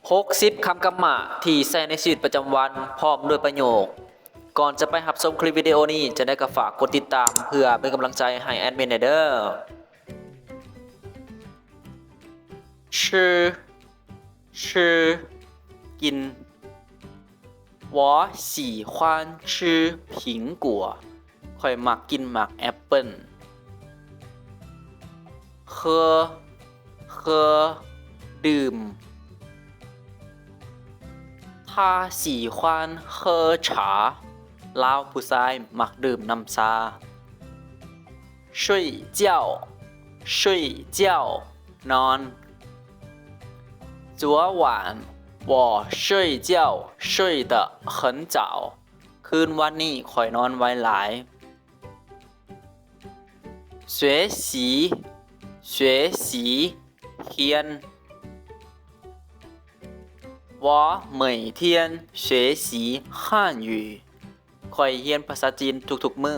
ຫົກສິບຄຳກັມມະທີ່ໃຊ້ໃນຊີວິດປະຈຳວັນ ພ້ອມດ້ວຍປະໂຫຍກ. ກ່ອນຈະໄປຮັບຊົມຄລິບວິດີໂອນີ້, ຈັ່ງໃດກໍຝາກກົດຕິດຕາມເພື່ອເປັນກຳລັງໃຈໃຫ້ແອດມິນແດ່ເດີ້. 吃 吃 ກິນ. 我喜欢吃苹果. ຂ້ອຍມັກກິນໝາກແອັບເປິ້ນ. 喝 喝 ດື່ມ. 他喜欢喝茶. ລາວຜູ້ຊາຍມັກດື່ມນ້ຳຊາ. 睡觉 睡觉 ນອນ. 昨晚我睡觉睡得很早. ຄືນວັນນີ້ຂ້ອຍນອນໄວຫຼາຍ. 学习 学习 ຮຽນ. 我每天学习汉语. ຂ້ອຍຮຽນພາສາຈີນທຸກໆມື້.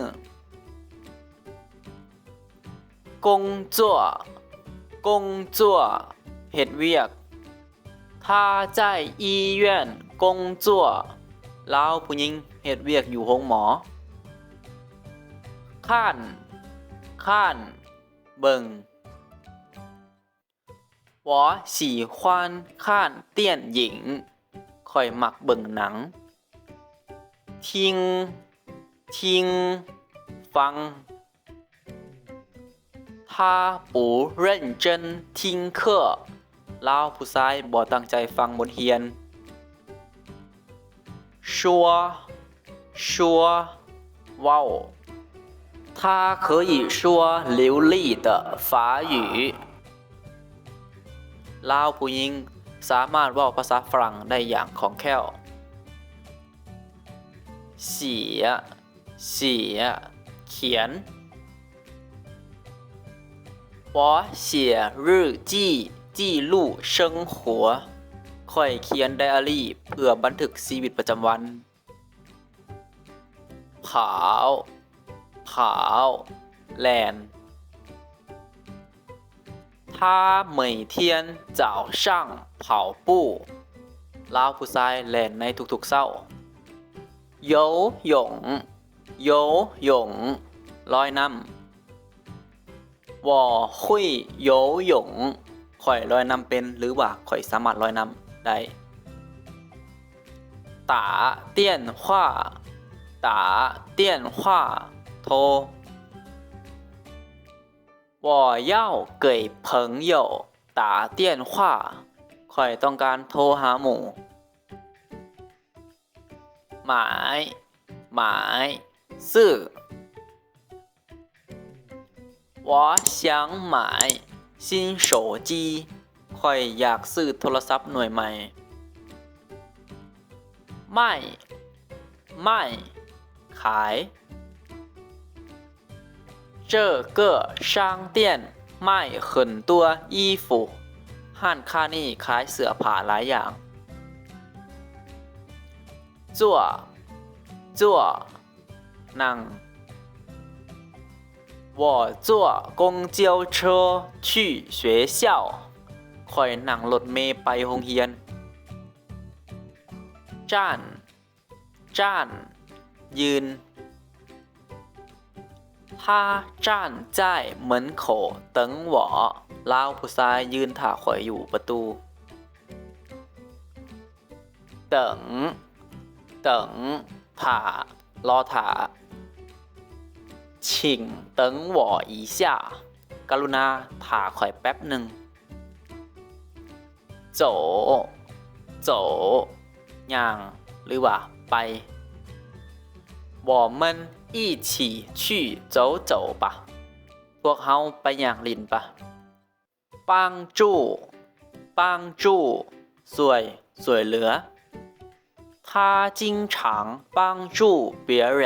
工作 工作 ເຮັດວຽກ. 他在医院工作. ລາວຜູ້ຍິງເຮັດວຽກຢູ່ໂຮງໝໍ. 看 看 ເບິ່ງ. 我喜欢看电影. ຂ້ອຍມັກເບິ່ງໜັງ. 听 听 ຟັງ. 他不认真听课. ລາວຜູ້ຊາຍບໍ່ຕັ້ງໃຈຟັງບົດຮຽນ. 说 说 ເວົ້າ. 他可以说流利的法语. ລາວຜູ້ຍິງສາມາດເວົ້າພາສາຝຣັ່ງໄດ້ຢ່າງຄ່ອງແຄ້ວ. 写 写 ຂຽນ. 我写日记记录生活. ຂ້ອຍຂຽນໄດອາຣີເພື່ອບັນທຶກຊີວິດປະຈຳວັນ. 跑 跑 ແລ່ນ. 他每天早上跑步. ລາວຜູ້ຊາຍແລ່ນໃນທຸກໆເຊົ້າ. 游泳 游泳 ລອຍນ້ຳ. 我会游泳. ຂ້ອຍລອຍນ້ຳເປັນ ຫຼືວ່າຂ້ອຍສາມາດລອຍນ້ຳໄດ້. 打电话 打电话 ໂທ. 我要给朋友打电话. ຂ້ອຍຕ້ອງການໂທຫາໝູ່. 买 买 ຊື້. 我想买新手机. ຂ້ອຍຢາກຊື້ໂທລະສັບໜ່ວຍໃໝ່. 卖 卖 ຂາຍ. 这个商店卖很多衣服. ຮ້ານຄ້ານີ້ຂາຍເສື້ອຜ້າຫຼາຍຢ່າງ. 坐 坐 ນັ່ງ. 我坐公交车去学校. ຂ້ອຍນັ່ງລົດເມໄປໂຮງຮຽນ. 站 站 ຢືນ. 他站在门口等我. ລາວຜູ້ຊາຍຢືນຖ້າຂ້ອຍຢູ່ປະຕູ. 等 等 ຖ້າ ລໍຖ້າ. 请等我一下. ກະລຸນາຖ້າຂ້ອຍແປັບໜຶ່ງ. 走 走 ຍ່າງ ຫຼືວ່າໄປ. 我们一起去走走吧. ພວກເຮົາໄປຍ່າງຫຼິ້ນປະ. 帮助 帮助 ຊ່ວຍ ຊ່ວຍເຫຼືອ. 他经常帮助别人.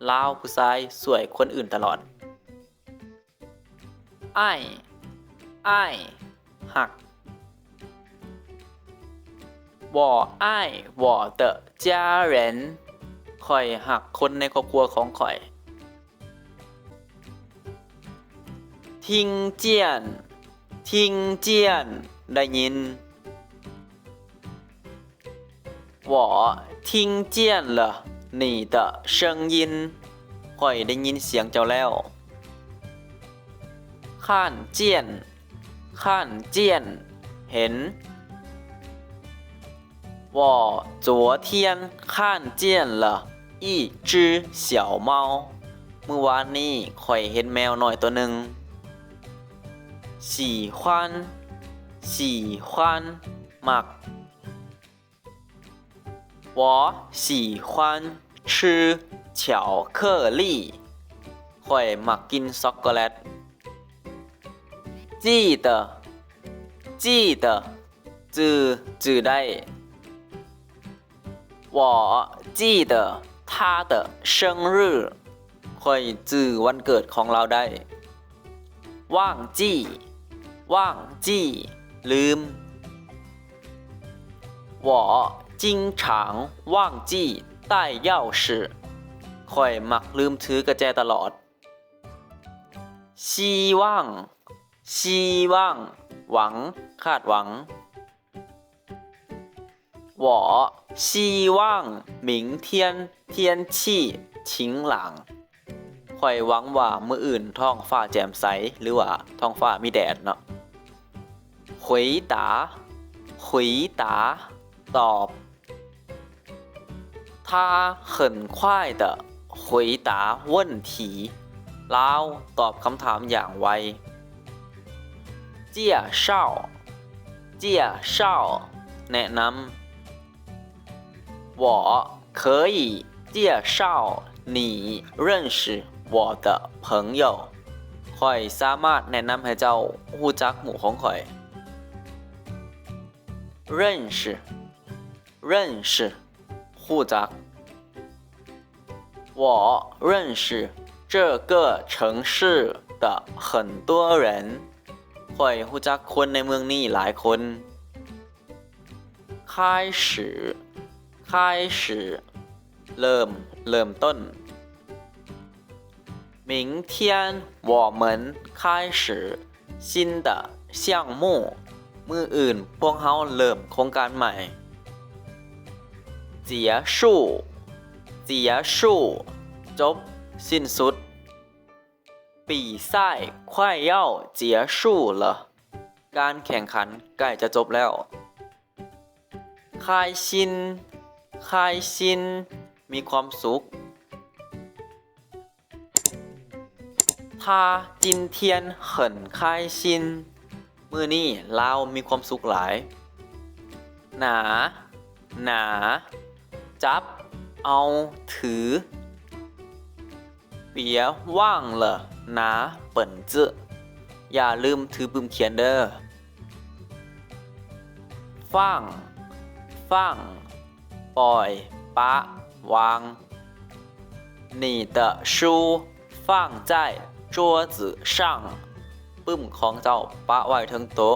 ລາວຜູ້ຊາຍຊ່ວຍຄົນອື່ນຕະຫຼອດ. 爱 爱 ຮັກ. 我爱我的家人. ຂ້ອຍຮັກຄົນໃນຄອບຄົວຂອງຂ້ອຍ. 听见 听见 ໄດ້ຍິນ.我听见了你的声音 ຂ້ອຍໄດ້ຍິນສຽງເຈົ້າແລ້ວ. 看见 看见 ເຫັນ. 我昨天看见了一只小猫 ມື້ວານນີ້ຂ້ອຍເຫັນແມວນ້ອຍໂຕໜຶ່ງ. 喜欢 喜欢 ມັກ. 我喜欢吃巧克力 ຂ້ອຍມັກກິນຊັອກໂກແລັດ. 记得 记得 ຈື່ ຈື່ໄດ້. 我记得他的生日 ຂ້ອຍຈື່ວັນເກີດຂອງລາວໄດ້. 忘记 忘记 ລືມ. 我经常忘记带钥匙 ຂ້ອຍມັກລືມຖືກະແຈຕະຫຼອດ. 希望 希望 ຫວັງ ຄາດຫວັງ. 我希望明天天气晴朗 ຂ້ອຍຫວັງວ່າມື້ອື່ນທ້ອງຟ້າແຈ່ມໃສ ຫຼືວ່າທ້ອງຟ້າມີແດດເນາະ. 回答 回答 ຕອບ. 他很快地回答问题 ລາວຕອບຄຳຖາມຢ່າງໄວ. 介绍 介绍 ແນະນຳ. 我可以介绍你认识我的朋友 ຂ້ອຍສາມາດແນະນຳໃຫ້ເຈົ້າຮູ້ຈັກໝູ່ຂອງຂ້ອຍ. 认识 认识 ຮູ້ຈັກ. 我认识这个城市的很多人 ຂ້ອຍຮູ້ຈັກຄົນໃນເມືອງນີ້ຫຼາຍຄົນ. 开始 开始 ເລີ່ມ ເລີ່ມຕົ້ນ. 明天我们开始新的项目 ມື້ອື່ນພວກເຮົາເລີ່ມໂຄງການໃໝ່. 结束 结束 ຈົບ ສິ້ນສຸດ. 比赛快要结束了 ການແຂ່ງຂັນໃກ້ຈະຈົບແລ້ວ. 开心 开心 ມີຄວາມສຸກ. 他今天很开心 ມື້ນີ້ລາວມີຄວາມສຸກຫຼາຍ. 拿 拿 ຈັບ ເອົາ ຖື. 别忘了拿本子 ຢ່າລືມຖືປຶ້ມຂຽນເດີ້. 放 放 ປ່ອຍ ປະ ວາງ. 你的书放在桌子上 ປຶ້ມຂອງເຈົ້າປະໄວ້ເທິງໂຕະ.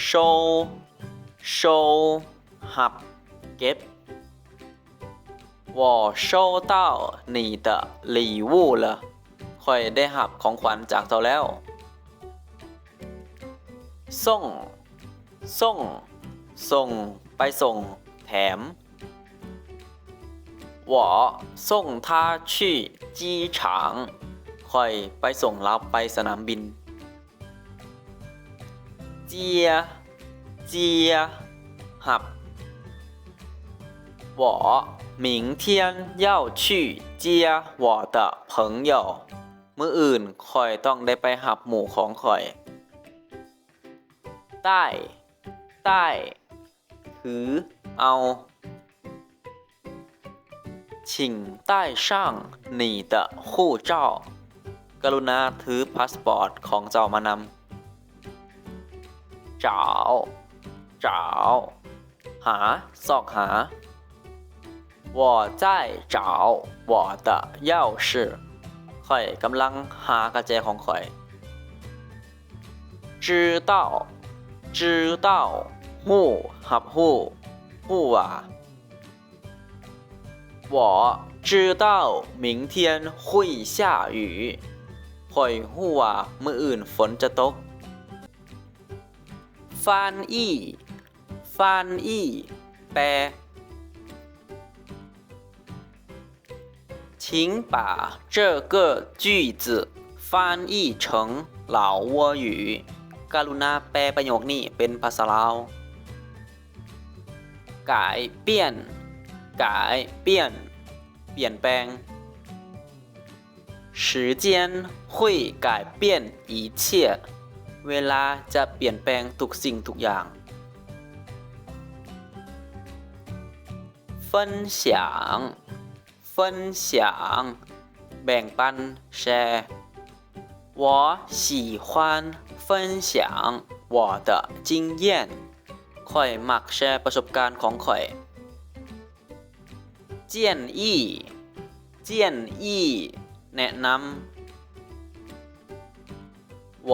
收 收 ຮັບ ເກັບ. 我收到你的礼物了 ຂ້ອຍໄດ້ຮັບຂອງຂວັນຈາກເຈົ້າແລ້ວ. 送 送 ສົ່ງ ໄປສົ່ງ ແຖມ. 我送他去机场 ຂ້ອຍໄປສົ່ງລາວໄປສະໜາມບິນ. 接 接 ຮັບ. 我明天要去接我的朋友 ມື້ອື່ນຂ້ອຍຕ້ອງໄດ້ໄປຮັບໝູ່ຂອງຂ້ອຍ. 带 带 ຖື ເອົາ. 请带上你的护照 ກະລຸນາຖືພາສປອດຂອງເຈົ້າມານຳ. 找 找 ຫາ ຊອກຫາ. 我在找我的钥匙 ຂ້ອຍກຳລັງຫາກະແຈຂອງຂ້ອຍ. 知道 知道 ຮູ້ ຮັບຮູ້ ຮູ້ວ່າ. 我知道明天会下雨 ຂ້ອຍຮູ້ວ່າມື້ອື່ນຝົນຈະຕົກ. 翻译翻译 ແປ 请把这个句子翻译成老挝语. ກະລຸນາແປປະໂຫຍກນີ້ເປັນພາສາລາວ. 改变 改变 ປ່ຽນແປງ. 时间会改变一切 ເວລາຈະປ່ຽນແປງທຸກສິ່ງທຸກຢ່າງ. 分享 分享 ແບ່ງປັນ ແຊ. 我喜欢分享我的经验 ຂ້ອຍມັກແຊປະສົບການຂອງຂ້ອຍ. 建议 建议 ແນະນຳ. 我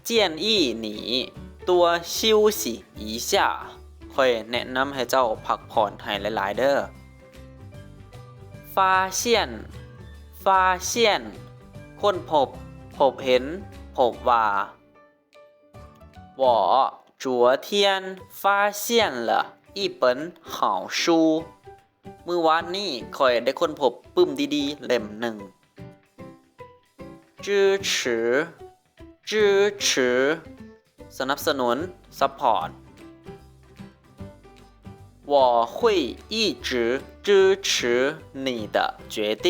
建议你多休息一下 ຂ້ອຍແນະນຳໃຫ້ເຈົ້າພັກຜ່ອນໃຫ້ຫຼາຍໆເດີ້. 发现 发现 ຄົ້ນພົບ ພົບເຫັນ ພົບວ່າ. 我昨天发现了一本好书 ມື້ວານນີ້ຂ້ອຍໄດ້ຄົ້ນພົບປຶ້ມດີໆເຫຼັ້ມໜຶ່ງ. 支持 支持 ສະໜັບສະໜູນ support. 我会一直支持你的决定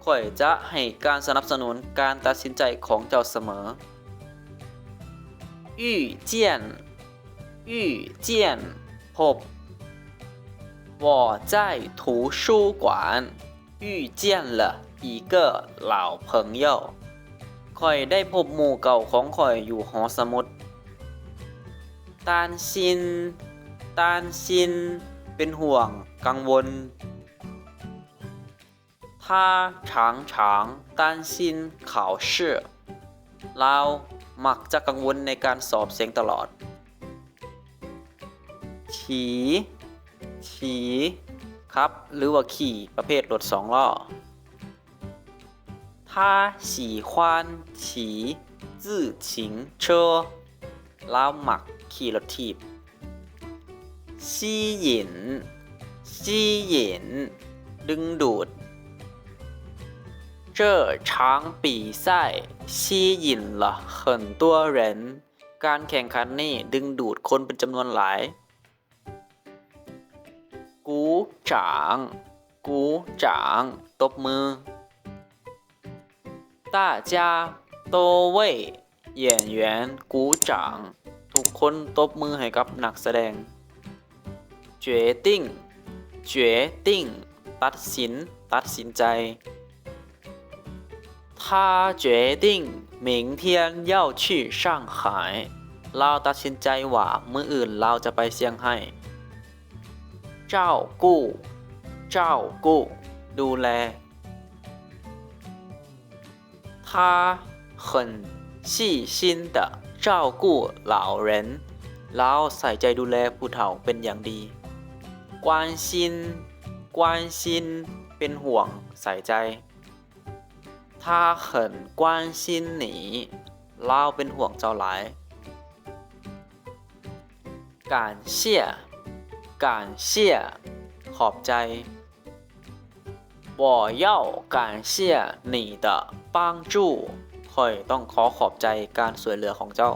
ຂ້ອຍຈະໃຫ້ການສະໜັບສະໜູນການຕັດສິນໃຈຂອງເຈົ້າສະເໝີ. 遇见 遇见 ພົບ. 我在图书馆遇见了一个老朋友 ຂ້ອຍໄດ້ພົບໝູ່ເກົ່າຂອງຂ້ອຍຢູ່ຫໍສະໝຸດ. 担心 担心 ເປັນຫ່ວງ ກັງວົນ. 他常常担心考试 ລາວມັກຈະກັງວົນໃນການສອບເສັງຕະຫຼອດ. 骑 ຂີ່ ຂັບ ຫຼືວ່າຂີ່ ປະເພດລົດສອງລໍ້. 他喜欢骑自行车 ລາວມັກຂີ່ລົດຖີບ. 吸引 吸引 ດຶງດູດ. 这场比赛吸引了很多人 ການແຂ່ງຂັນນີ້ດຶງດູດຄົນເປັນຈຳນວນຫຼາຍ. 鼓掌 鼓掌 ຕົບມື. 大家都为演员鼓掌 ທຸກຄົນຕົບມືໃຫ້ກັບນັກສະແດງ. 决定 决定 ຕັດສິນ ຕັດສິນໃຈ. 他决定明天要去上海 ລາວຕັດສິນໃຈວ່າມື້ອື່ນລາວຈະໄປຊຽງໄຮ້. 照顾 照顾 ດູແລ. 他很细心地照顾老人 ລາວໃສ່ໃຈດູແລຜູ້ເຖົ້າເປັນຢ່າງດີ. 关心 关心 ເປັນຫ່ວງ ໃສ່ໃຈ. 他很关心你 ລາວເປັນຫ່ວງເຈົ້າຫຼາຍ. 感谢 感谢 ຂອບໃຈ. 我要感谢你的帮助 ຂ້ອຍຕ້ອງຂໍຂອບໃຈການຊ່ວຍເຫຼືອຂອງເຈົ້າ.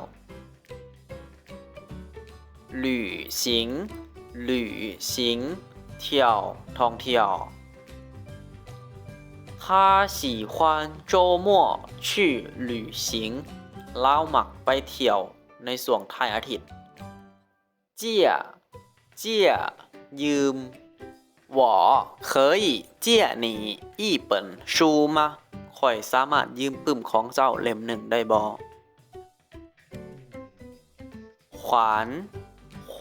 旅行 旅行 ທ່ຽວ ທ່ອງທ່ຽວ. 他喜欢周末去旅行 ລາວມັກໄປທ່ຽວໃນຊ່ວງທ້າຍອາທິດ. 借 借 ຢືມ. 我可以借你一本书吗 ຂ້ອຍສາມາດຢືມປຶ້ມຂອງເຈົ້າເຫຼັ້ມໜຶ່ງໄດ້ບໍ່? 还 还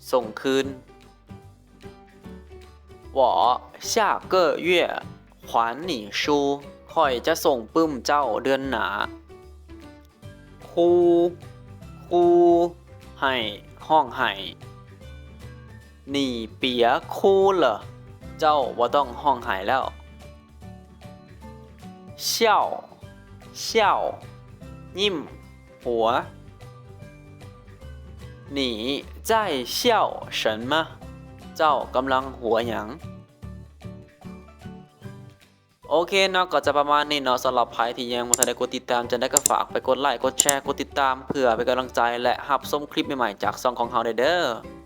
ສົ່ງຄືນ. 我下个月还你书 ຂ້ອຍຈະສົ່ງປຶ້ມເຈົ້າເດືອນໜ້າ. 哭 哭 ໄຫ້ ຮ້ອງໄຫ້. 你别哭了 ເຈົ້າບໍ່ຕ້ອງຮ້ອງໄຫ້ແລ້ວ. 笑 笑 ຍິ້ມ ຫົວ.你在笑什么 เจ้າກຳລັງຫົວຫຍັງ? ໂອເຄເນາະ ກໍຈະປະມານນີ້ເນາະ. ສຳລັບໃຜທີ່ຍັງບໍ່ທັນໄດ້ກົດຕິດຕາມ ຈັ່ງໃດກໍຝາກໄປກົດໄລ ກົດແຊ ກົດຕິດຕາມ ເພື່ອເປັນກຳລັງໃຈ ແລະ ຮັບຊົມຄລິບໃໝ່ໆຈາກຊ່ອງຂອງເຮົາໄດ້ເດີ້.